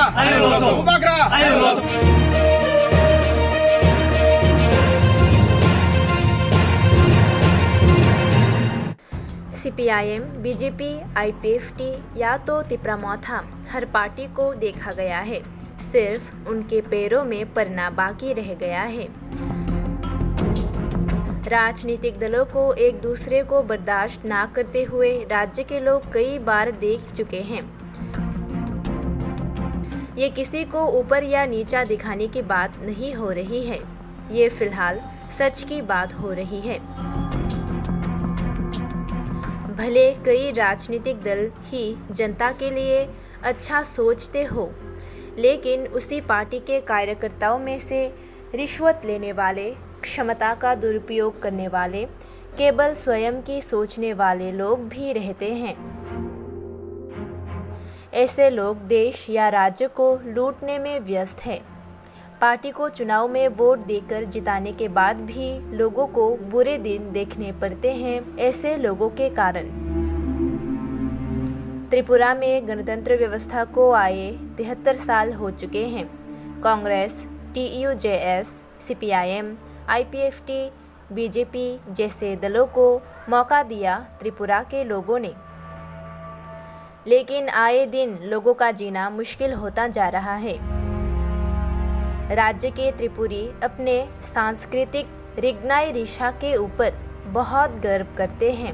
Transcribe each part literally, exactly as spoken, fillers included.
Bubagra! CPIM, BJP, IPFT या तो तिपरा मौथा, हर पार्टी को देखा गया है, सिर्फ उनके पैरों में पड़ना बाकी रह गया है। राजनीतिक दलों को एक दूसरे को बर्दाश्त ना करते हुए राज्य के लोग कई बार देख चुके हैं। ये किसी को ऊपर या नीचा दिखाने की बात नहीं हो रही है, ये फिलहाल सच की बात हो रही है। भले कई राजनीतिक दल ही जनता के लिए अच्छा सोचते हो, लेकिन उसी पार्टी के कार्यकर्ताओं में से रिश्वत लेने वाले, क्षमता का दुरुपयोग करने वाले, केवल स्वयं की सोचने वाले लोग भी रहते हैं। ऐसे लोग देश या राज्य को लूटने में व्यस्त हैं। पार्टी को चुनाव में वोट देकर जिताने के बाद भी लोगों को बुरे दिन देखने पड़ते हैं ऐसे लोगों के कारण। त्रिपुरा में गणतंत्र व्यवस्था को आए तिहत्तर साल हो चुके हैं। कांग्रेस, टीयूजेएस, सीपीआईएम, आईपीएफटी, बीजेपी जैसे दलों को मौका दिया त्रिपुरा के लोगों ने, लेकिन आए दिन लोगों का जीना मुश्किल होता जा रहा है। राज्य के त्रिपुरी अपने सांस्कृतिक रिग्नाई रिशा के ऊपर बहुत गर्व करते हैं।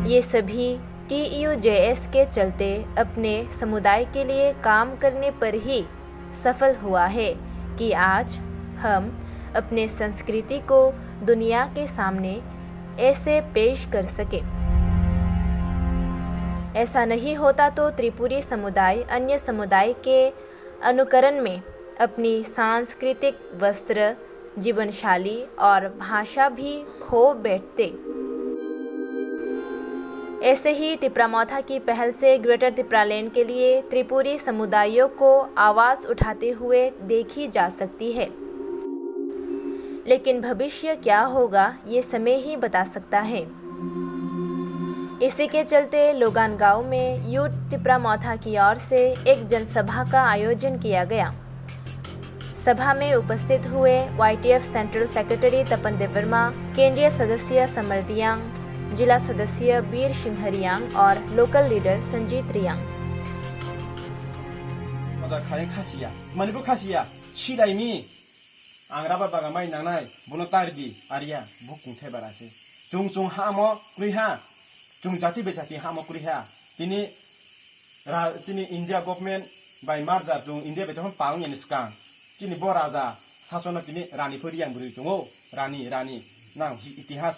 ये सभी टीयूजेएस के चलते अपने समुदाय के लिए काम करने पर ही सफल हुआ है कि आज हम अपने संस्कृति को दुनिया के सामने ऐसे पेश कर सके। ऐसा नहीं होता तो त्रिपुरी समुदाय अन्य समुदाय के अनुकरण में अपनी सांस्कृतिक वस्त्र, जीवनशैली और भाषा भी खो बैठते। ऐसे ही तिपरा मौथा की पहल से ग्रेटर तिपरालैंड के लिए त्रिपुरी समुदायों को आवाज उठाते हुए देखी जा सकती है। लेकिन भविष्य क्या होगा, ये समय ही बता सकता है। इसी के चलते लोगान गांव में यूथ तिपरा मौथा की ओर से एक जनसभा का आयोजन किया गया। सभा में उपस्थित हुए वाईटीएफ सेंट्रल सेक्रेटरी तपन देवर्मा, केंद्रीय सदस्य समर रियांग, जिला सदस्य बीर सिंह रियांग और local leader Sanjeet Reang. Oda kharing khasiya, mani bo khasiya, silaini. Ang rubber bagan mai nangnai, bono tar di, ariya, buk tongthai bara se. Chung chung hamo kwrwi ha, chung jati be jati hamo kwrwi ha. Tini ra-, chini India government bai merger chung India bai jokhon pang yani swkang. Chini bo raja sasono tini rani pho riyang bwrwi tongo, rani, rani. Nang hi-, itihas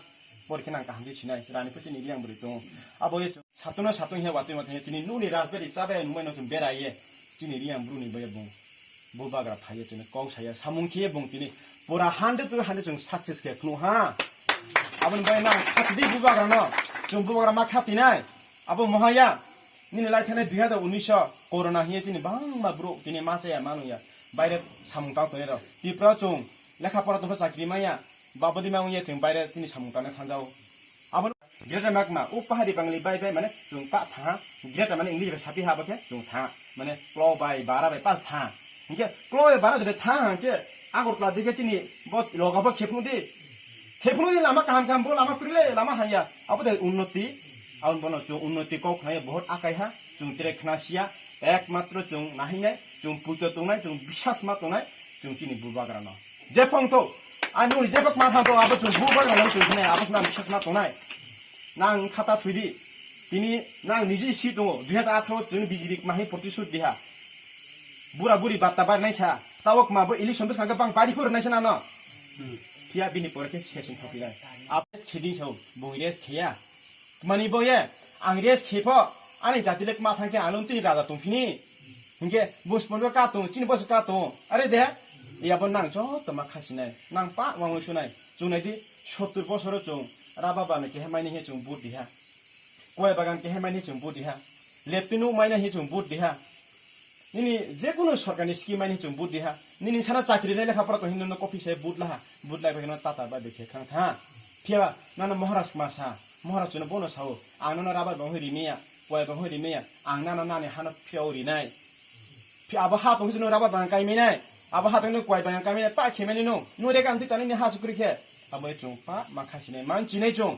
porikhe nang kaham khe sinai, rani pho chini riyang bwrwi tongo. Abo ye Satung no satung he watui watui he tini nuni rajbari chabai nungbai no chwng berai ye. Chini riyang bru ni bai bung. Bubagra phai ye chwng kok saya samung khe ye bung tini pura hundred to hundred chwng success khe khnu ha. Aboni bai nang khati di bubagra no. Chwng bubagra ma khati nai. Abo mohaya. Nini lai thani dui hajar unis o corona hiye chini bangma bru tini ma chaya manu ya. Baire samung tang toni rok. Tipra chwng lekha pora tongpha chakri maya. Babodi ma wngya chwng baire tini samung tang thanjao. Abo Greater Magma, o pahari Bangali bai bai mane chwng pa tha, Greater mane English bai sapi ha bakhe chwng tha, mane klo bai bara bai pas tha. Hinkhe klo bai bara jode tha hinkhe Agartala dikhe chini bo loga bo khepnu di. Khepnu di lama kaham kaham bo lama kwrwi le lama haya. Abo de unnoti, aboni bono chwng unnoti kok khnai bohot akai ha, chwng tere khna sia, ekmatro chwng nahinai, chwng puito tongnai, chwng bisas ma tongnai, chwng chini bubagra no. Jephang to, ani uni jebak ma thang to, abo chwng bubagra no chwng khnai, abo sna bisas ma tongnai. Nang khata thwidi. Tini nang niji si tongo, dui hajar atharo chwng bijirik mahi protisud diha. Bura buri batta bar nai sa, tawok ma bo election bwskango bang bari phuru nai sa nano. Phiya bini pore khe session thapinai. Abo khedi sao, bung rest khiya. Mani bo ye, ang rest khepho, ani jati le ma thang khe ang tini raja tongphini. Hinkhe bus pondo ka tong, chini bus ka tong. Are de, ya bo nang joto ma khasinai, nang pa wangwi sunai. Chunai di, sottur bosoro chung, raba bano kehe maini he chung vote diha. Koi bagan kehe maini he chung vote diha. Leptinu maini he chung vote diha. Nini jekunu sorkarni scheme maini he chung vote diha. Nini sana chakri nai lekha pora to hinno no office he vote laha. Vote lai bagano tata ba dekhe khang tha. Phiya nana Maharaj ma sa. Maharaj chuno bono sao. Ang nono raba bang he rimiya. Kuai bang hoi rimaya, ang nana nani hano phiyao rinai. Phi abo ha tong sino rubber bang kai minai. Abo ha tong no kuai bang kai minai, pa khemeni no. No rega ang twi tani ni ha chukri khe. Abo chung pa ma khasinai, man chinai chung.